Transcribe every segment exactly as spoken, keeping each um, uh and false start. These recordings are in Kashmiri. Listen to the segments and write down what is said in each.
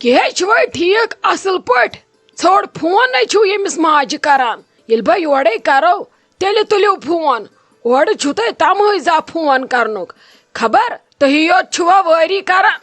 کیٛاہ چھُوے ٹھیٖک اصل پٲٹھۍ؟ ژھوٚڑ فون نے چھُو ییٚمِس ماجہِ کران۔ ییٚلہِ بہٕ یورے کرو، تیٚلہِ تُلِو فون۔ اورٕ چھُو تۄہہِ تمہٕے زا فون کرنُک۔ خبر تُہی یوت چھُوا وٲری کران؟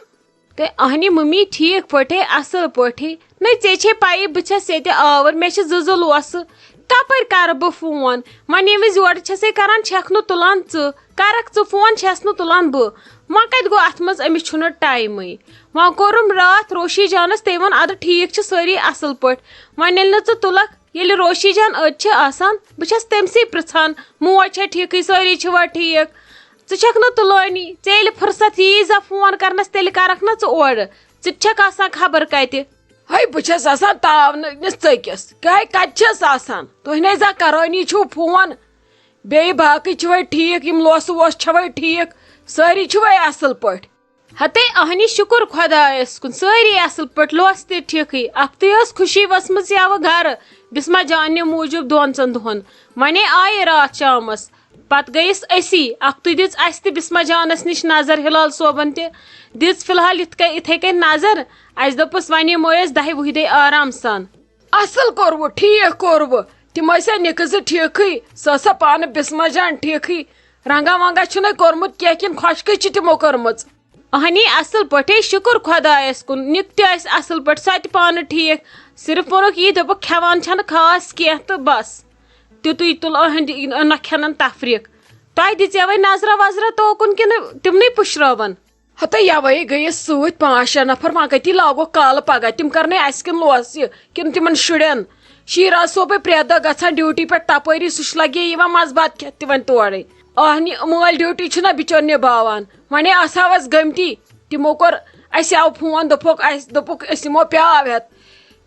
تہٕ اہنہِ مٔمی ٹھیٖک پٲٹھۍ، اصل پٲٹھۍ۔ نہ، ژےٚ چھے پَیی بہٕ چھَس ییٚتہِ آوٕر، مےٚ چھِ زٕ زٕ لوسہٕ۔ کَپٲرۍ کَرٕ بہٕ فون؟ وۄنۍ ییٚمہِ وِزِ یورٕ چھَسے کَران، چھَکھ نہٕ تُلان ژٕ۔ کَرَکھ ژٕ فون، چھَس نہٕ تُلان بہٕ۔ وۄنۍ کَتہِ گوٚو اَتھ منٛز؟ أمِس چھُنہٕ ٹایمٕے۔ وۄنۍ کوٚرُم راتھ روشی جانَس، تٔمۍ ووٚن، اَدٕ ٹھیٖک چھِ، سٲری اَصٕل پٲٹھۍ۔ وۄنۍ ییٚلہِ نہٕ ژٕ تُلَکھ، ییٚلہِ روشی جان أتۍ چھِ آسان، بہٕ چھَس تٔمۍسٕے پِرٛژھان، موج چھےٚ ٹھیٖکٕے، سٲری چھِوا ٹھیٖک؟ ژٕ چھَکھ نہٕ تُلٲنی۔ ژےٚ ییٚلہِ فُرصت ییی زا فون کَرنَس، تیٚلہِ کَرَکھ نہ ژٕ اورٕ۔ ژٕ تہِ چھَکھ آسان خبر کَتہِ۔ ہے، بہٕ چھَس آسان تاونہٕ نِس ژٔکِس۔ کیٛاہ، کَتہِ چھَس آسان؟ تُہۍ نے زا کَرٲنی چھِو فون۔ بیٚیہِ باقٕے چھِوَے ٹھیٖک، یِم لوسہٕ ووسہٕ چھَوَے ٹھیٖک، سٲری چھِوَے اَصٕل پٲٹھۍ؟ ہتے اہنی، شُکُر خۄدایَس کُن، سٲری اَصٕل پٲٹھۍ، لوس تہِ ٹھیٖکٕے۔ اَکھتُے ٲس خوشی ؤژھمٕژ یَوٕ گَرٕ بِسمہ جانہِ موٗجوٗب دۄن ژَن دۄہَن۔ وۄنے آیہِ راتھ شامَس، پَتہٕ گٔیَس أسی۔ اَکھتُے دِژ اَسہِ تہِ بِسمہ جانَس نِش نظر، ہِلال صٲبَن تہِ دِژ فی الحال یِتھ کٔنۍ، یِتھَے کٔنۍ نظر۔ اَسہِ دوٚپُس، وۄنۍ یِمو أسۍ دَہہِ وُہہِ دۄہہِ آرام سان۔ اَصٕل کوٚروٕ، ٹھیٖک کوٚروٕ۔ تِم ٲسیا نِکہٕ زٕ ٹھیٖکٕے؟ سۄ ٲسا پانہٕ بِسمہ جان ٹھیٖکٕے؟ رنٛگا ونٛگا چھُنَے کوٚرمُت کینٛہہ کِنہٕ خۄشکٕے چھِ تِمو کٔرمٕژ؟ اہنی، اصل پٲٹھۍ، شُکُر خۄدایس کُن۔ نِک تہِ ٲسۍ اصل پٲٹھۍ، سۄ تہِ پانہٕ ٹھیٖک۔ صرف ووٚنُکھ یی، دوٚپُکھ کھٮ۪وان چھَنہٕ خاص کینٛہہ تہٕ بس۔ تیُتُے تُل أہنٛدِ نۄکھٮ۪نن تفریٖق۔ تۄہہِ دِژیوے نظرا وظرا توکُن کِنہٕ تِمنٕے پُشراوان؟ ہتے یوے گٔیَس سۭتۍ پانٛژھ شےٚ نفر، وۄنۍ کتی لاگوکھ کالہٕ پگاہ؟ تِم کرنے اَسہِ کِنہٕ لوسہٕ یہِ کِنہٕ تِمن شُرٮ۪ن؟ شیٖرا صٲبٕے پرٛٮ۪تھ دۄہ گژھان ڈیوٹی پٮ۪ٹھ تپٲری، سُہ چھُ لگے یِوان منٛزٕ بتہٕ کھٮ۪تھ تِمن تورے۔ اہنہِ مٲلۍ ڈیوٹی چھُنہ بِچٲرۍ نِباوان۔ وۄنۍ آسہٕ ہاو أسۍ گٔمتی، تِمو کوٚر اَسہِ آو فون، دوٚپُکھ اَسہِ، دوٚپُکھ أسۍ یِمو پیٛاو ہٮ۪تھ۔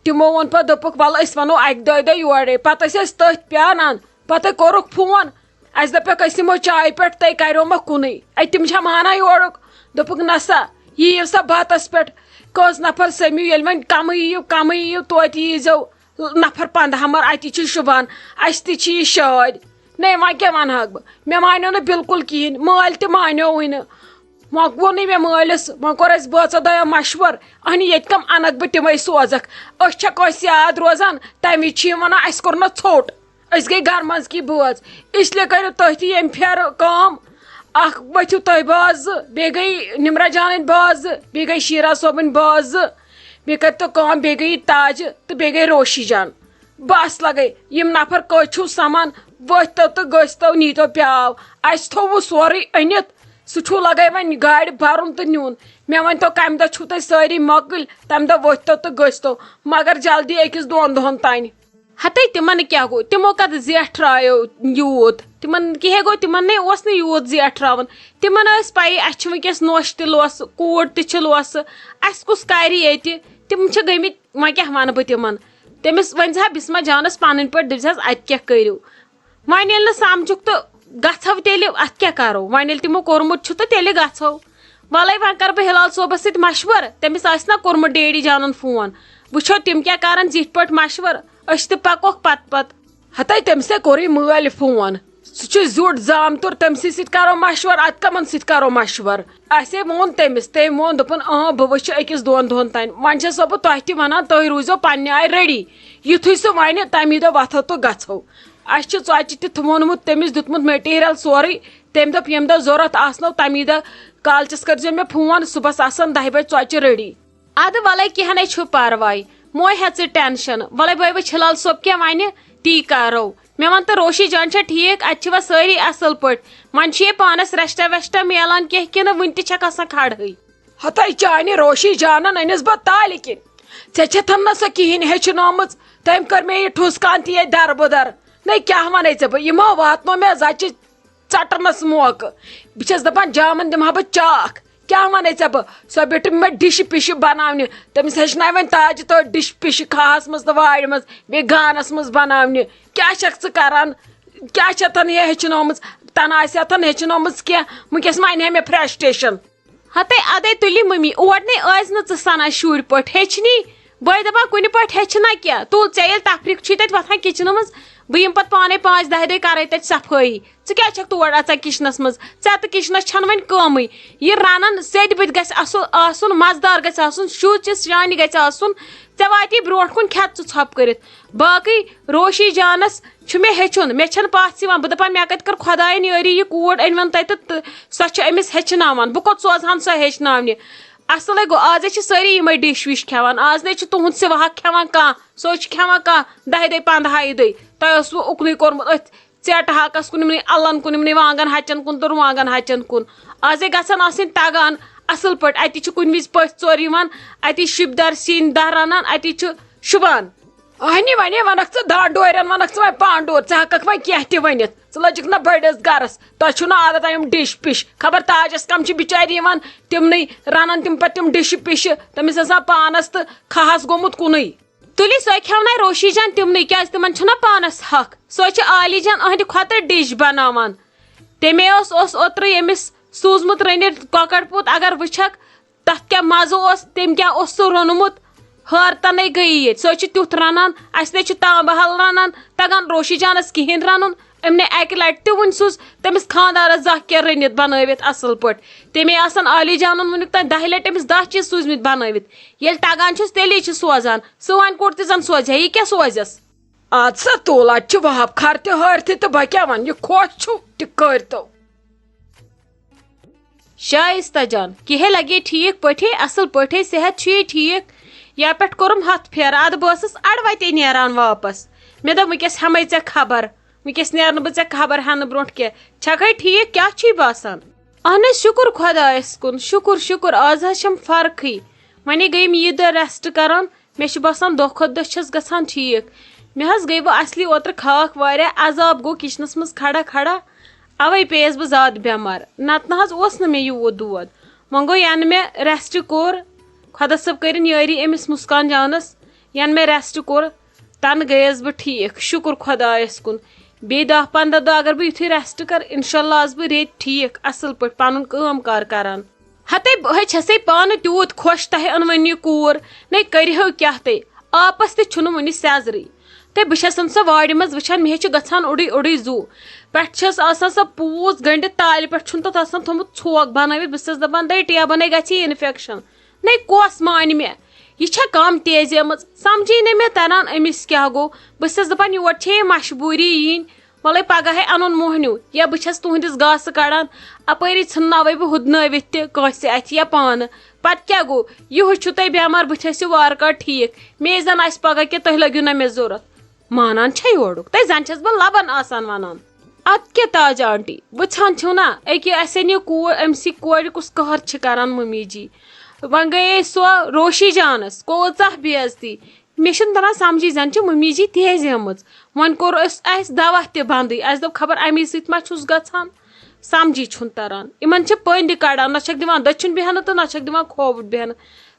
تِمو ووٚن پتہٕ، دوٚپُکھ وَلہٕ أسۍ وَنو اَکہِ دۄیہِ دۄہہِ یورے۔ پتہٕ ٲسۍ أسۍ تٔتھۍ پیٛانان۔ پتہٕ کوٚرُکھ فون، اَسہِ دَپیکھ أسۍ یِمو چایہِ پٮ۪ٹھ، تَے کریومکھ کُنُے۔ اَتہِ تِم چھا مانان یورُک؟ دوٚپُکھ نہ سا، یِیِو سا بتس پٮ۪ٹھ۔ کٔژ نفر سٔمِو، ییٚلہِ وۄنۍ کمٕے یِیِو، کمٕے یِیِو، توتہِ ییٖزیو۔ نفر پنٛداہ مر اَتی چھِ شوٗبان، اَسہِ تہِ چھِ یہِ شٲدۍ۔ نے، وۄنۍ کیٛاہ وَنہٕ ہاکھ بہٕ؟ مےٚ مانیو نہٕ بِلکُل کِہیٖنۍ، مٲلۍ تہِ مانیووٕے نہٕ۔ وۄنۍ ووٚنُے مےٚ مٲلِس، وۄنۍ کوٚر اَسہِ بٲژو دۄیو مَشوَر، اَہنہِ ییٚتہِ کَم اَنَکھ بہٕ تِمَے سوزَکھ۔ أسۍ چھا کٲنٛسہِ یاد روزان؟ تَمہِ وِزِ چھِ یِم وَنان اَسہِ کوٚر نہ ژھوٚٹ، أسۍ گٔے گَرٕ منٛز کی بٲژ۔ اِسلیے کٔرِو تُہۍ تہِ ییٚمہِ پھیرٕ کٲم، اَکھ ؤتھِو تُہۍ بٲژ زٕ، بیٚیہِ گٔے نِمرا جانٕنۍ بٲژ زٕ، بیٚیہِ گٔے شیٖرا صٲبٕنۍ بٲژ زٕ، بیٚیہِ کٔرۍتو کٲم، بیٚیہِ گٔے یہِ تاجہِ تہٕ بیٚیہِ گٔے روشی جان۔ بس لگے، یِم نفر کٔتۍ چھِو سمان؟ ؤتھۍتو تہٕ گٔژھۍتو، نیٖتو پیٛاو۔ اَسہِ تھوٚوُ سورُے أنِتھ، سُہ چھُو لگے وۄنۍ گاڑِ بَرُن تہٕ نیُن۔ مےٚ ؤنۍتو، کَمہِ دۄہ چھُو تُہۍ سٲری مۄکٕلۍ؟ تَمہِ دۄہ ؤتھۍتو تہٕ گٔژھۍتو، مگر جلدی أکِس دۄن دۄہَن تانۍ۔ ہتے تِمن کیٛاہ گوٚو؟ تِمو کَتھ زیٹھرایو یوٗت؟ تِمن کیٛاہ گوٚو؟ تِمن نے اوس نہٕ یوٗت زیٹھراوُن۔ تِمن ٲس پَیی، اَسہِ چھِ وٕنکیٚس نوٚش تہِ لوسہٕ، کوٗر تہِ چھِ لوسہٕ، اَسہِ کُس کَرِ ییٚتہِ؟ تِم چھِ گٔمٕتۍ، وۄنۍ کیٛاہ وَنہٕ بہٕ تِمن؟ تٔمِس ؤنۍ زِ ہا بِسمہ جانَس پَنٕنۍ پٲٹھۍ، دٔپۍ زِ ہَس اَتہِ کیٛاہ کٔرِو؟ وۄنۍ ییٚلہِ نہٕ سَمجُکھ تہٕ گژھو تیٚلہِ، اَتھ کیٛاہ کَرو؟ وۄنۍ ییٚلہِ تِمو کوٚرمُت چھُ تہٕ تیٚلہِ گژھو۔ وَلَے وۄنۍ کَرٕ بہٕ ہِلال صٲبَس سۭتۍ مَشوَرٕ، تٔمِس آسہِ نا کوٚرمُت ڈیڈی جانَن فون، وٕچھو تِم کیٛاہ کَرَن زِٹھۍ پٲٹھۍ مَشوَرٕ، أسۍ تہِ پَکوکھ پَتہٕ پَتہٕ۔ ہَتَے تٔمِسے کوٚرُے مٲلۍ فون، سُہ چھُ زیُٹھ زامتُر، تٔمسٕے سۭتۍ کَرو مَشوَرٕ، اَدٕ کَمَن سۭتۍ کَرو مَشوَرٕ؟ اَسے ووٚن تٔمِس، تٔمۍ ووٚن، دوٚپُن، اۭں، بہٕ وٕچھِ أکِس دۄن دۄہَن تانۍ۔ وۄنۍ چھَسو بہٕ تۄہہِ تہِ وَنان، تُہۍ روٗزیو پنٛنہِ آیہِ ریڈی، یُتھُے سُہ وَنہِ، تَمی دۄہ وۄتھو تہٕ گژھو۔ اَسہِ چھِ ژۄچہِ تہِ تھوٚومُت تٔمِس، دیُتمُت مٹیٖریل سورُے۔ تٔمۍ دوٚپ، ییٚمہِ دۄہ ضوٚرَتھ آسنو، تَمی دۄہ کالچَس کٔرۍزیو مےٚ فون، صُبحَس آسَن دَہہِ بَجہِ ژۄچہِ ریڈی۔ اَدٕ وَلَے، کینٛہہ نَے چھُ پَرواے، مہٕ ہےٚ ژٕ ٹٮ۪نشَن۔ وَلَے بہٕ وٕچھِ ہِلال صٲب کیٛاہ وَنہِ، تی کَرو۔ مےٚ وَن تہٕ، روشی جان چھا ٹھیٖک؟ اَتہِ چھِوا سٲری اَصٕل پٲٹھۍ؟ وۄنۍ چھُ یہِ پانَس ریسٹا ویسٹا میلان کینٛہہ کِنہٕ وٕنہِ تہِ چھَکھ آسان کھڑہٕے؟ ہتاے چانہِ روشی جانن أنِس بہٕ تالہِ کِنۍ۔ ژےٚ چھَتھ نہ سۄ کِہیٖنۍ ہیٚچھنٲومٕژ۔ تٔمۍ کٔر مےٚ یہِ ٹھُس کانتی ییٚتہِ دربٕدر۔ نَے کیٛاہ وَنَے ژےٚ بہٕ؟ یِمو واتنو مےٚ زَچہِ ژَٹنَس موقعہٕ۔ بہٕ چھَس دَپان جامَن دِمہٕ ہا بہٕ چاکھ۔ کیٛاہ وَنَے ژےٚ بہٕ؟ سۄ بیٖٹھ مےٚ ڈِشہِ پِشہِ بَناونہِ۔ تٔمِس ہیٚچھنایہِ وۄنۍ تاجہِ تہٕ ڈِشہِ پِشہِ کھاہَس منٛز تہٕ وارِ منٛز، بیٚیہِ گانَس منٛز بَناونہِ۔ کیٛاہ چھَکھ ژٕ کَران؟ کیٛاہ چھَتھ یہِ ہیٚچھنٲومٕژ؟ تَنہٕ آسہِ ہَتھ ہیٚچھنٲومٕژ کینٛہہ، وٕنکیٚس مَنہِ ہے مےٚ فرٛسٹریشَن۔ ہتے ادے تُلہِ مٔمی، اور نے ٲسۍ نہٕ ژٕ سنان شُرۍ پٲٹھۍ ہیٚچھنی۔ بہٕ ہے دپان کُنہِ پٲٹھۍ ہیٚچھِ نہ کینٛہہ۔ تُل ژےٚ ییٚلہِ تفریٖق چھُے تتہِ وۄتھان کچنہٕ منٛز، بہٕ یِمہٕ پتہٕ پانے پانٛژِ دَہہِ دۄہہِ کرے تتہِ صفٲیی۔ ژٕ کیازِ چھکھ تور اژان کچنس منٛز؟ ژےٚ تہٕ کچنس چھنہٕ وۄنۍ کٲمٕے۔ یہِ رنان سیٚدِ بٕتھِ گژھِ اصل آسُن، مزٕدار گژھِ آسُن، شُد چِس شانہِ گژھِ آسُن۔ ژےٚ واتی برونٛٹھ کُن کھٮ۪تھ ژٕ ژھۄپہٕ کٔرِتھ۔ باقٕے روشی جانس چھُ مےٚ ہیٚچھُن، مےٚ چھنہٕ پژھ یِوان۔ بہٕ دپان مےٚ کتہِ کٔر خۄداین یٲری، یہِ کوٗر أنۍ ون تتہِ تہٕ سۄ چھِ أمِس ہیٚچھناوان۔ بہٕ کوٚت سوزہان سۄ ہیٚچھناونہِ؟ اصلے گوٚو، آز ہے چھِ سٲری یِمے ڈِش وِش کھٮ۪وان، آز نے چھُ تُہُنٛد سِواہک کھٮ۪وان کانٛہہ، سُہ حظ چھُ کھٮ۪وان کانٛہہ دَہہِ دۄہہِ پنٛدہاے دۄہہِ۔ تۄہہِ اوسوٕ اُکنُے کوٚرمُت أتھۍ ژیٹہٕ ہاکس کُن، یِمنٕے الن کُن، یِمنٕے وانٛگن ہچن کُن تہٕ رُوانٛگن ہچن کُن۔ آز ہے گژھن آسٕنۍ تگان اصل پٲٹھۍ۔ اتی چھِ کُنہِ وِزِ پٔژھۍ ژور یِوان، اتی شِبدار سِنۍ دہ رنان، اتی چھُ شُبان۔ اہنی ونے ونکھ ژٕ دان ڈورٮ۪ن، ونکھ ژٕ وۄنۍ پانڈور، ژٕ ہٮ۪ککھ وۄنۍ کینٛہہ تہِ ؤنِتھ۔ ژٕ لٔجِکھ نہ بٔڑِس گرس، تۄہہِ چھُو نہٕ عادت یِم ڈِش پِش۔ خبر تاجس کم چھِ بِچارِ یِوان تِمنٕے رنان تِم پتہٕ تِم ڈِشہِ پِشہِ، تٔمِس آسان پانس تہٕ کھہس گوٚمُت کُنُے۔ تُلِو سۄے کھٮ۪وناے روشی جان تِمنٕے، کیازِ تِمن چھُنہ پانس حق؟ سۄے چھِ عالی جان أہنٛدِ کھۄتہٕ ڈِش بناوان۔ تٔمے اوس، اوس اوترٕ ییٚمِس سوٗزمُت رٔنِتھ کۄکر پوٗت، اگر وٕچھکھ تتھ کیٛاہ مزٕ اوس، تٔمۍ کیٛاہ اوس سُہ روٚنمُت۔ حٲرتنے گٔیہِ ییٚتہِ، سۄے چھِ تیُتھ رنان، اسہِ نے چھُ تام بحال رنان تگان روشی جانس کِہیٖنۍ رنُن۔ أمۍ نے اکہِ لٹہِ تہِ وُنہِ سوٗز تٔمِس خانٛدارس زانٛہہ کینٛہہ رٔنِتھ بنٲوِتھ اصل پٲٹھۍ۔ تٔمۍ آسن عالی جانن وُنیُک تام دہہِ لٹہِ أمِس دہ چیٖز سوٗزمٕتۍ بنٲوِتھ۔ ییٚلہِ تگان چھُس، تیٚلی چھِ سوزان۔ سُہ وۄنۍ کوٚت تہِ زن سوزِ ہا، یہِ کیٛاہ سوزٮ۪س؟ اَدٕ سا تُل، اَتہِ چھِ وَہَب خر تہِ ہٲرتھٕے تہٕ بہٕ کیٛاہ وَنہٕ، یہِ خۄش چھُ تہِ کٔرۍتو۔ شائستہ جان، کیٛاہ لگے ٹھیٖک پٲٹھۍ، اصل پٲٹھۍ، صحت چھُے ٹھیٖک؟ یا پٮ۪ٹھ کوٚرُم ہتھ پھیرٕ، اَدٕ بہٕ ٲسٕس اَڑٕ وَتے نیران واپس۔ مےٚ دوٚپ، وٕنکیٚس ہٮ۪مَے ژےٚ خبر، وٕنکیٚس نیرنہٕ بہٕ ژےٚ خبر ہٮ۪نہٕ برونٛٹھ کینٛہہ۔ چھَکھَے ٹھیٖک، کیٛاہ چھُے باسان؟ اہن حظ، شُکُر خۄدایَس کُن، شُکُر، شُکُر، آز حظ چھَم فرقٕے۔ وۄنۍ گٔیَم یہِ دۄہ rest کران، مےٚ چھُ باسان دۄہ کھۄتہٕ دۄہ چھَس گژھان ٹھیٖک۔ مےٚ حظ گٔے وۄنۍ اصلی اوترٕ خاکھ واریاہ، عذاب گوٚو کِچنَس منٛز کھڑا کھڑا، اَوَے پیٚیَس بہٕ زیادٕ بٮ۪مار، نَتہٕ نہ حظ اوس نہٕ مےٚ یوٗت دود۔ وۄنۍ گوٚو یَنہٕ مےٚ rest کوٚر، خۄدا صٲب کٔرِن یٲری أمِس مُسکان جانَس، یَنہٕ مےٚ rest کوٚر، تَنہٕ گٔیَس بہٕ ٹھیٖک، شُکُر خۄدایَس کُن۔ بیٚیہِ دَہ پنٛداہ دۄہ اگر بہٕ یُتھُے rest کَرٕ، اِنشاء اللہ آسہٕ بہٕ ریٚتۍ ٹھیٖک، اَصٕل پٲٹھۍ پَنُن کٲم کار کَران۔ ہتے بہٕ ہے چھسے پانہٕ تیوٗت خۄش، تۄہہِ أنوٕنۍ یہِ کوٗر، نے کٔرِہو کیٛاہ تُہۍ؟ آپس تہِ چھُنہٕ وُنہِ سیزرٕے۔ تہٕ بہٕ چھسن سۄ وارِ منٛز وٕچھان، مےٚ ہے چھُ گژھان اوٚڑُے اوٚڑُے زُو۔ پٮ۪ٹھٕ چھس آسان سۄ پوٗژ گٔنڈِتھ تالہِ پٮ۪ٹھ، چھُن تَتھ آسان تھوٚمُت ژھوک بنٲوِتھ۔ بہٕ چھسس دپان، دَے ٹیبن ہے گژھِ یہِ infection۔ نے کۄس مانہِ مےٚ؟ یہِ چھےٚ کم تیزیمٕژ؟ سمجھے نہٕ مےٚ تران أمِس کیٛاہ گوٚو۔ بہٕ چھسس دپان، یور چھے یہِ مجبوٗری یِنۍ۔ وَلَے پگاہ ہے اَنُن موہنیوٗ، یا بہٕ چھَس تُہٕنٛدِس گاسہٕ کَڑان، اَپٲری ژھٕنناوَے بہٕ ہُدنٲوِتھ تہِ کٲنٛسہِ اَتھِ یا پانہٕ۔ پَتہٕ کیٛاہ گوٚو؟ یِہُے چھُو تۄہہِ بٮ۪مار، بہٕ چھَس یہِ وارٕ کارٕ ٹھیٖک۔ مے زَن آسہِ پگاہ کہِ تۄہہِ لٔگِو نہ مےٚ ضوٚرَتھ۔ مانان چھے یورُک، تۄہہِ زَن چھَس بہٕ لَبَن آسان وَنان۔ اَدٕ کیٛاہ تاج آنٹی، وٕچھان چھِو نہ، أکیٛاہ اَسہِ اَنہِ یہِ کوٗر، أمۍ سٕے کورِ کُس قہر چھِ کَران مٔمی جی۔ وۄنۍ گٔیے سۄ روشی جانَس، کۭژاہ بے عزتی۔ مےٚ چھُنہٕ تران سمجھی، زن چھِ مٔمی جی تیزیمٕژ۔ وۄنۍ کوٚر أسۍ، اَسہِ دوا تہِ بندٕے، اَسہِ دوٚپ خبر اَمی سۭتۍ ما چھُس گژھان، سمجھی چھُنہٕ تران۔ یِمن چھِ پٔنٛدۍ کڑان، نہ چھکھ دِوان دٔچھُن بیہنہٕ تہٕ نہ چھکھ دِوان کھووُر بیہنہٕ۔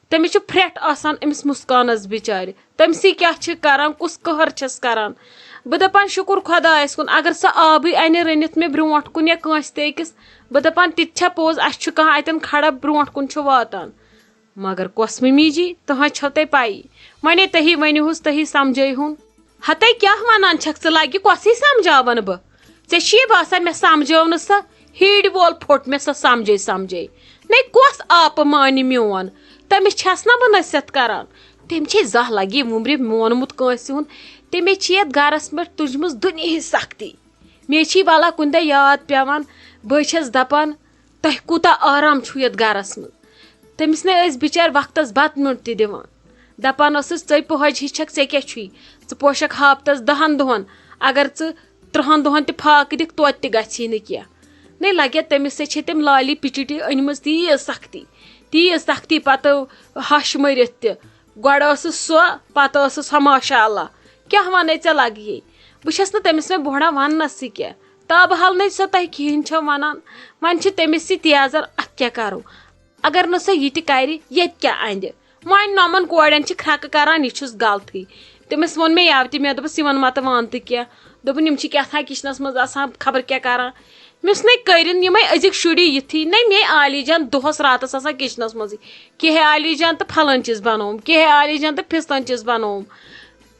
تٔمِس چھُ پھرٛٹھ آسان أمِس مسکانس بِچارِ، تٔمۍ سٕے کیٛاہ چھِ کران، کُس قہر چھَس کران۔ بہٕ دپان شُکُر خۄدایس کُن، اگر سۄ آبٕے انہِ رٔنِتھ مےٚ برونٛٹھ کُن یا کٲنٛسہِ تہِ أکِس، بہٕ دپان تہِ تہِ چھا پوٚز، اَسہِ چھُ کانٛہہ اتٮ۪ن کھڑا برونٛٹھ کُن چھُ واتان۔ مگر کۄس مٔمی جی، تُہنٛز چھو تۄہہِ پَیی۔ وۄنۍ تُہی ؤنِوہُس، تُہی سمجھٲیہُن۔ ہتے کیٛاہ وَنان چھَکھ ژٕ، لگہِ کۄسٕے سمجھاوَن بہٕ؟ ژےٚ چھُیے باسان مےٚ سمجھٲو نہٕ سۄ؟ ہیٖڈ وول پھوٚٹ مےٚ سۄ سمجھے سمجھے۔ نے کۄس آپہٕ مانہِ میون؟ تٔمِس چھَس نہ بہٕ نصیحت کران۔ تٔمۍ چھے زانٛہہ لگہِ وُمرِ مونمُت کٲنٛسہِ ہُنٛد۔ تٔمۍ چھِ یَتھ گرس پٮ۪ٹھ تُجمٕژ دُنیاہٕچ سختی۔ مےٚ چھِ ولا کُنہِ دۄہ یاد پٮ۪وان، بہٕ چھَس دپان، تۄہہِ کوٗتاہ آرام چھُو یَتھ گرس منٛز؟ تٔمِس نے ٲسۍ بِچارِ وقتس بتہٕ میوٚنٛڈ تہِ دِوان۔ دپان ٲسٕس، "ژٔے پۄہج ہِش چھکھ، ژےٚ کیٛاہ چھُے؟ ژٕ پوشکھ ہاپتس دہن دۄہن، اگر ژٕ ترٛہن دۄہن تہِ فاقہٕ دِکھ، توتہِ تہِ گژھی نہٕ کینٛہہ۔" نے لگیا تٔمِس سۭتۍ چھِ تٔمۍ لالی پِچِٹی أنمٕژ تیٖژ سختی، تیٖژ سختی، پتہٕ ہش مٔرِتھ تہِ۔ گۄڈٕ ٲسٕس سۄ، پتہٕ ٲسٕس ہۄ، ماشاء اللہ۔ کیٛاہ ونے ژےٚ لگیے؟ بہٕ چھس نہٕ تٔمِس وۄنۍ بۄہڑا وننسٕے کینٛہہ۔ تابہٕ حال نے سۄ تۄہہِ کِہینۍ چھو ونان۔ وۄنۍ چھِ تٔمِس سۭتۍ تیزر، اتھ کیٛاہ کرو؟ اگر نہٕ سۄ یہِ تہِ کرِ، ییٚتہِ کیٛاہ اندِ؟ وۄنۍ نۄمن کورٮ۪ن چھِ کھرٛکہٕ کران، یہِ چھُس غلطٕے۔ تٔمِس ووٚن مےٚ یَوٕ تہِ، مےٚ دوٚپُس، "یِمن ما تہٕ وَن تہٕ کینٛہہ۔" دوٚپُن، "یِم چھِ کیٛاہ تھام کِچنس منٛز آسان، خبر کیٛاہ کران۔" مےٚ اوس نے کٔرِن یِمے أزِکۍ شُری یِتھی، نے مے عالی جان دۄہس راتس آسان کِچنس منٛزٕے، کیٛاہ ہے عالی جان تہٕ پھلٲنۍ چیٖز بنووُم، کیٛاہ ہے عالی جان تہٕ پھِستٲنۍ چیٖز بنووُم۔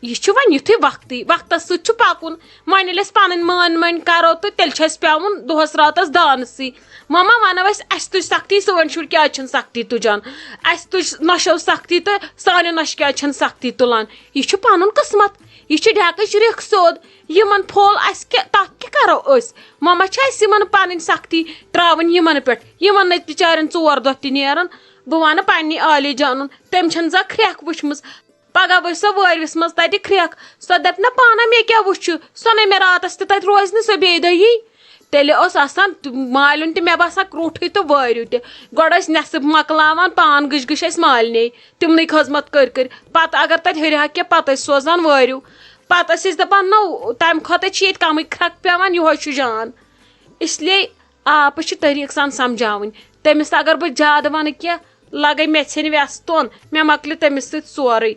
یہِ چھُ وۄنۍ یُتھُے وقتٕے، وقتس سۭتۍ چھُ پکُن۔ وۄنۍ ییٚلہِ أسۍ پنٕنۍ مٲنۍ مٲنۍ کرو تہٕ تیٚلہِ چھُ اَسہِ پٮ۪وُن دۄہس راتس دانسٕے۔ ماما ونو أسۍ، اَسہِ تُج سختی، سٲنۍ شُرۍ کیازِ چھِنہٕ سختی تُجان؟ اَسہِ تُج نۄشو سختی تہٕ سانیو نۄشہِ کیازِ چھَنہٕ سختی تُلان؟ یہِ چھُ پنُن قٕسمت، یہِ چھُ ڈٮ۪کٕچ رِکھ سیوٚد۔ یِمن پھوٚل اَسہِ کیٛاہ، تتھ کیٛاہ کرو أسۍ؟ وۄنۍ ما چھِ اَسہِ یِمن پنٕنۍ سختی تراوٕنۍ یِمن پٮ۪ٹھ؟ یِمن نہٕ بِچارٮ۪ن ژور دۄہ تہِ نیران۔ بہٕ ونہٕ پننہِ عالی جانُن، تٔمۍ چھَنہٕ زانٛہہ کھرٛٮ۪کھ وٕچھمٕژ۔ پگاہ وٕچھ سۄ وٲرِوِس منٛز تَتہِ کھرٛٮ۪کھ، سۄ دَپہِ نہ پانہ مےٚ کیٛاہ وٕچھُ، سۄ نَے مےٚ راتَس تہِ تَتہِ روزِ نہٕ سۄ بیٚیہِ دۄہ یی۔ تیٚلہِ اوس آسان تہٕ مالیُن تہِ مےٚ باسان کروٹھٕے تہٕ وٲرِو تہِ۔ گۄڈٕ ٲسۍ نٮ۪صٕب مۄکلاوان، پان گٔش گٔش اَسہِ مالنہِ، تِمنٕے خدمت کٔرۍ کٔرۍ۔ پَتہٕ اگر تَتہِ ہُرِ ہا کینٛہہ، پَتہٕ ٲسۍ سوزان وٲرِو۔ پَتہٕ ٲسۍ أسۍ دَپان نہ، تَمہِ کھۄتہٕ چھِ ییٚتہِ کَمٕے کھرٛٮ۪کھ پٮ۪وان، یِہوٚے چھُ جان۔ اس لیے آپس چھِ طریٖقہٕ سان سمجھاوٕنۍ۔ تٔمِس تہٕ اگر بہٕ زیادٕ ونہٕ کینٛہہ، لگے مےٚ ژھیٚنہِ وٮ۪س توٚن، مےٚ مۄکلہِ تٔمِس سۭتۍ سورُے۔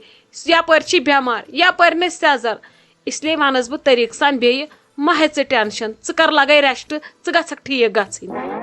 یپٲرۍ چھِ بٮ۪مار، یپٲرۍ نہٕ سٮ۪زر۔ اس لیے ونس بہٕ طریٖقہٕ سان بیٚیہِ، مہ ہےٚ ژٕ ٹٮ۪نشن، ژٕ کر لگے ریسٹ، ژٕ گژھکھ ٹھیٖک گژھٕنۍ۔